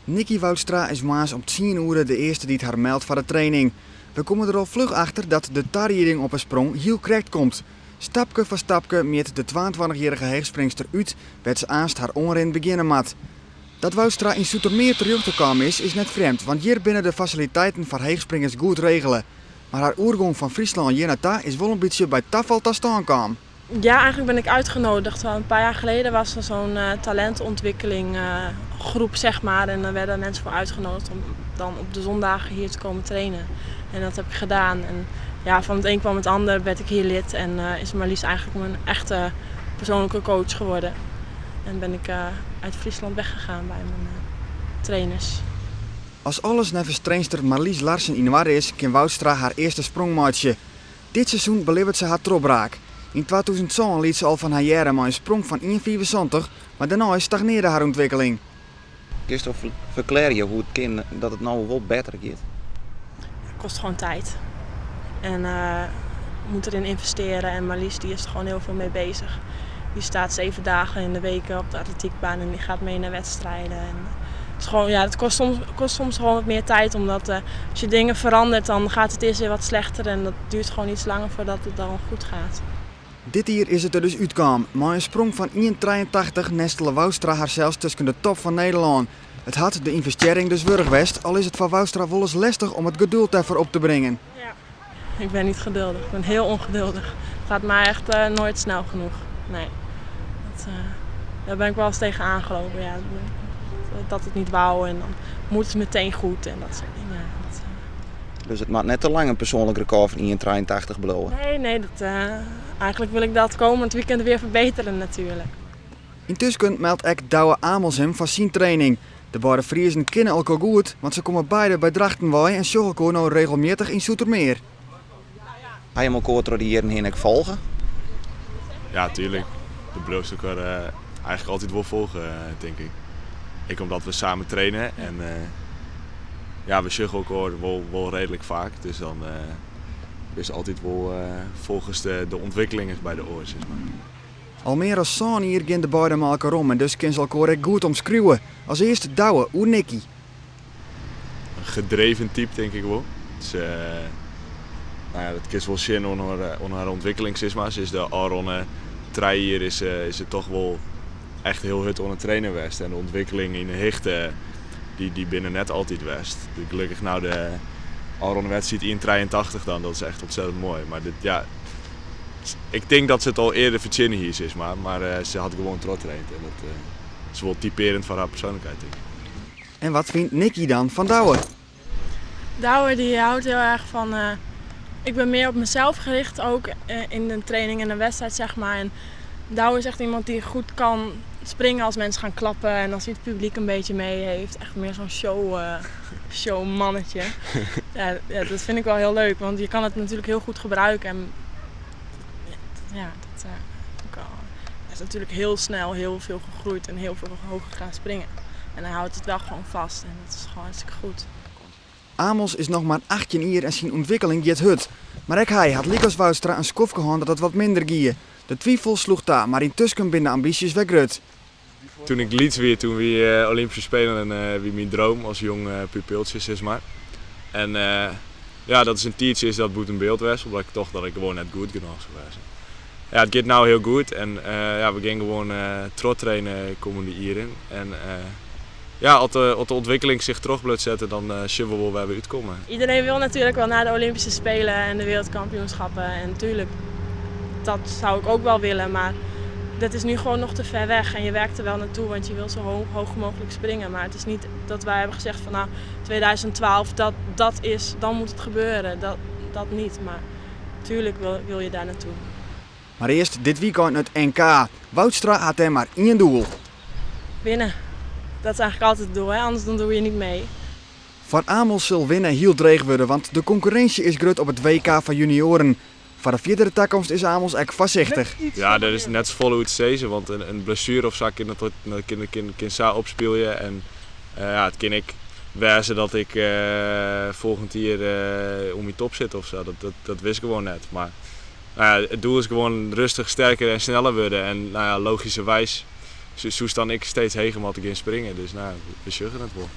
Nikki Woudstra is moarns om 10 oere de earste dy't har meldt foar de training. We komme der al fluch achter dat de tarieding op 'e sprong hiel krekt komt. Stapke foar stapke mjit de 22-jierrige heechspringster út wêr't se aanst har oanrin begjinne moat. Dat Woudstra yn Zoetermeer terjochte kaam is, is net frjemd, want hjir binne de fasiliteiten foar heechspringers goed regele. Mar har oergong fan Fryslân hjir nei ta is wol in bytsje by tafal ta stân kaam. Ja, eigenlijk ben ik uitgenodigd. Een paar jaar geleden was er zo'n talentontwikkeling groep, zeg maar. En daar werden mensen voor uitgenodigd om dan op de zondagen hier te komen trainen. En dat heb ik gedaan. En ja, van het een kwam het ander, werd ik hier lid. En is Marlies eigenlijk mijn echte persoonlijke coach geworden. En ben ik uit Friesland weggegaan bij mijn trainers. As alles neffens trainster Marlies Larsen yn oarder is, kin Woudstra har earste sprong meitsje. Dit seizoen belibbet se har trochbraak. Yn 2007 liet se al fan har hearre mei in sprong fan 1,75, mar dêrnei stagnearre har ûntwikkeling. Kinsto ferklearje hoe't it kin dat it no wol better giet? Het kost gewoon tijd. En je moet erin investeren en Marlies die is er gewoon heel veel mee bezig. Die staat 7 dagen in de week op de atletiekbaan en die gaat mee naar wedstrijden. En het is gewoon, ja, het kost soms gewoon wat meer tijd, omdat als je dingen verandert, dan gaat het eerst weer wat slechter en dat duurt gewoon iets langer voordat het dan goed gaat. Dit jier is it der dus útkaam. Mei in sprong fan 1,83 nestele Woudstra harsels tusken de top fan Nederlân. It hat de ynvestearring dus wurdich west, al is it foar Woudstra wolris lestich om it geduld dêrfoar op te bringen. Ja, ik ben niet geduldig. Ik ben heel ongeduldig. Het gaat mij echt nooit snel genoeg. Nee. Daar ben ik wel eens tegen aangelopen. Ja. Dat het niet wou en dan moet het meteen goed en dat soort dingen. Dat. Dus it moat net te lang in persoanlik rekôr fan 1,83 bliuwe? Nee, nee, eigenlijk wil ik dat komend weekend weer verbeteren natuurlijk. Yntusken meldt ek Douwe Amels him foar syn training. De beide Friezen kinne elkoar goed, want se komme beide by Drachten wei en sjogge elkoar no regelmjittich yn Zoetermeer. Ha jim elkoar troch de jierren hinne ek folge? Ja, tuurlijk. Do bliuwst elkoar eigenlijk altyd wol folge, tink ik. Ek omdat we samen traine en ja, we sjogge elkoar wol reedlik faak. Dus dan is altyd wol folgest de ûntwikkelingen by de oar, sis mar. Al mear as 7 jier gean de beide mei elkoar om en dus kinne se elkoar ek goed omskriuwe. As earst Douwe oer Nikki. In gedreven type, tink ik wol. Dus, nou ja, dat kinst wol sjen oan har ûntwikkeling, sis mar. Se is de ôfrûne 3 jier is se toch wol echt hiel hurd oan it trainen west. En de ûntwikkeling yn de hichte, dy binne net altyd west. Gelokkich nou de ôfrûne wedstriid 1,83 dan, dat is echt ontzettend moai. Maar dit, ja, ik tink dat se it al earder fertsjinne hie, sis mar. Mar se hat gewoan trochtraind en dat is wol typearjend foar har persoanlikheid, tink ik. En wat fynt Nikki dan fan Douwe? Douwe die houdt heel erg van, ik ben meer op mezelf gericht ook in de training en de wedstrijd, zeg maar. En Douwe is echt iemand die goed kan springen als mensen gaan klappen en als hij het publiek een beetje mee heeft. Echt meer zo'n showmannetje. Ja, ja, dat vind ik wel heel leuk, want je kan het natuurlijk heel goed gebruiken. En, ja, dat vind ik wel. Hij is natuurlijk heel snel heel veel gegroeid en heel veel hoger gaan springen. En hij houdt het wel gewoon vast en dat is gewoon hartstikke goed. Amels is noch mar 18 jier en syn ûntwikkeling giet hurd. Mar ek hy hat lykas Woudstra in skoftke hân dat it wat minder gie. De twifel sloech ta, mar yntusken binne de ambysjes wer grut. Toen ik lyts wie, toen wie Olympische Spelen en wie myn dream as jong pupiltsje, sis mar. En ja, dat is in tiidsje is dat bûten byld west, omdat ik tocht dat ik gewoan net goed genôch soe wêze. Ja, it giet no hiel goed en ja, we gean gewoan trochtraine kommende jierren. En ja, as de ûntwikkeling sich troch bliuwt setten, dan sjogge we wol wêr't we útkomme. Iedereen wil natuurlijk wel naar de Olympische Spelen en de wereldkampioenschappen. En natuurlijk, dat zou ik ook wel willen, maar dat is nu gewoon nog te ver weg. En je werkt er wel naartoe, want je wil zo hoog mogelijk springen. Maar het is niet dat wij hebben gezegd van nou, 2012, dat is, dan moet het gebeuren. Dat niet, maar tuurlijk wil je daar naartoe. Mar earst dit weekend it NK. Woudstra hat dêr mar ien doel. Winnen. Dat is eigenlijk altijd het doel, hè? Anders dan doe je niet mee. Foar Amels sil winne hiel dreech wurde, want de konkurrinsje is grut op it WK foar junioaren. Foar de fierdere takomst is Amels ek foarsichtich. Ja, dêr is net safolle oer te sizzen, want in blessuere of sa kin dat, dat kin, kin, kin sa opspylje. En ja, it kin ek wêze dat ik folgjend jier om myn top sit of sa. Dat wist ik gewoan net. Mar nou ja, it doel is gewoan rêstich, sterker en sneller wurde. En nou ja, logyskerwiis Soest dan ek steeds heger moatte gean springe. Dus no, we sjogge it wol.